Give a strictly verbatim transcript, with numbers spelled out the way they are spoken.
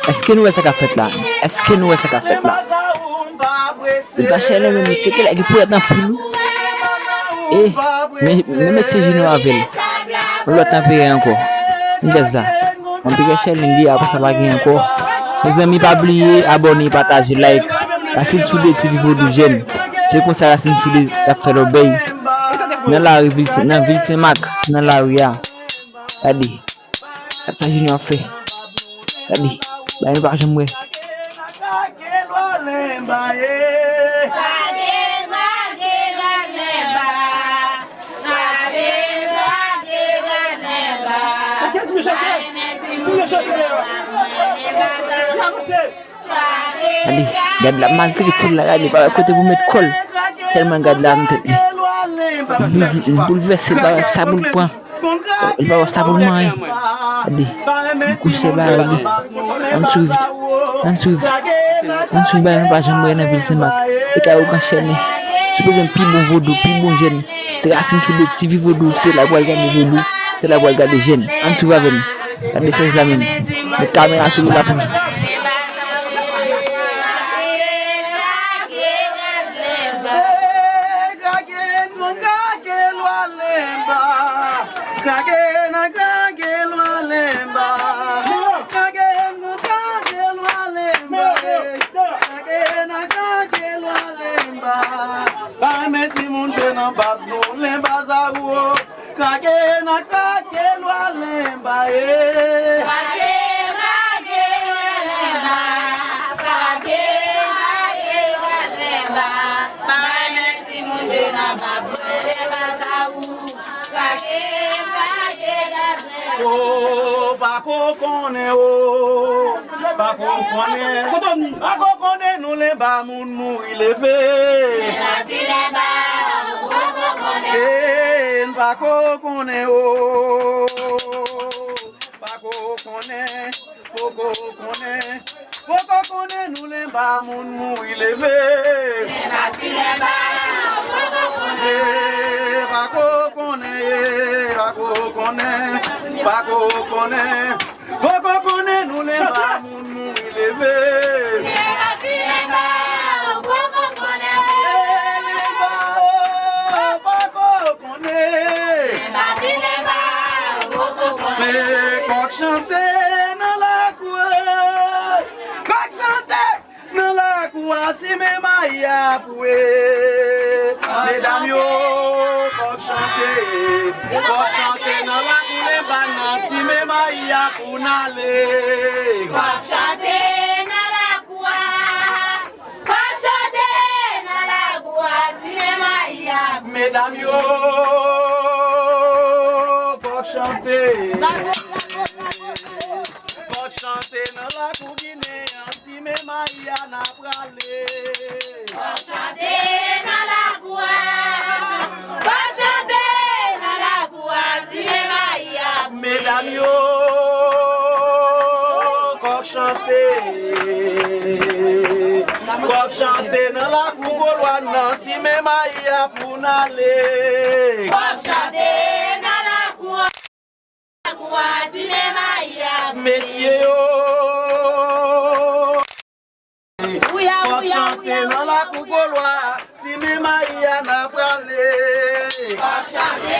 Èske nou wè sa k ap fèt la? Èske nou wè sa k ap fèt la? Li pa chèlè menm, mesye, kèlè ki poulèt nan poul. E, men, men mesye Junior avè l. Yon lòt nan peye ankò. M fè sa. Yon peye chèlè li, apre sa pa gen ankò. Mezanmi, pa bliye abòne, pataje, like. Paske sou de ti vodou jèn. Se konsa Racine Soudé t ap fè lòbèy. Nan lari vil, nan vil Senmak, nan lari a. Gade. Gad sa Junior ap fè. Gade. Bagay nou pa janm wè. Gade, gad l ap maltrete l la, gade, pa wè kote pou met kò l. Tèlman gad la nan tèt li. Li boul-, li boulvèse, li pa wè sa pou l pran. Li pa wè sa pou l manyen. Gade, li kouche ba li. Ann swiv. Ann swiv. Ann swiv bagay nou pa janm wè nan vil Senmak. E ka yo kan chèmen. Si w bezwen pi bon vodou, pi bon jèn, se Racine Soudé, T V Vodou, se la pou al gade vodou, se la pou al gade jèn. Ann swiv avè m. Gade chèz la menm. Met kamera sou li la pou nou. Pa renmen timoun jwe nan bab nou, lenba sa ou. Krake nan krake lwa lenba ye. Krake, krake lwa lenba. Krake, krake lwa lenba. Pa renmen timoun jwe nan bab mwen, lenba sa ou. Krake, krake lwa lenba. O, pa ko konnen, o. Pa ko konnen. Pa ko konnen nou lenba moun mouri leve. Lenba ti lenba, ou poko konnen. E, n pa ko konnen, o. Pa ko konnen, poko konnen. Poko konnen nou lenba moun mouri leve. Lenba ti lenba, ou poko konnen. E, pa ko konnen, e, pa ko konnen. Pa ko konnen. Poko konnen nou lenba moun mouri leve. Lenba ti lenba, ou poko konnen. E lenba o, pa ko konnen. Lenba ti lenba, ou poko konnen. Men kòk chante nan lakou. Kòk chante. Nan lakou a, simen mayi a pou e. Medam yo, kòk chante. Kòk chante nan lakou lenba nan, simen mayi a pou n ale. Kòk chante nan lakou a. Kòk chante nan lakou a, simen mayi a. Medam yo, kòk chante. Kòk chante nan lakou Ginen an, simen mayi a n a prale. Kòk chante nan lakou a. Kòk chante nan lakou a, simen mayi a. Medam yo, kòk chante. Kòk chante nan lakou Golwa nan, simen mayi a pou n ale. Kòk chante nan lakou a. Mesye yo, kòk chante nan lakou Golwa, simen mayi a n a prale. Kòk chante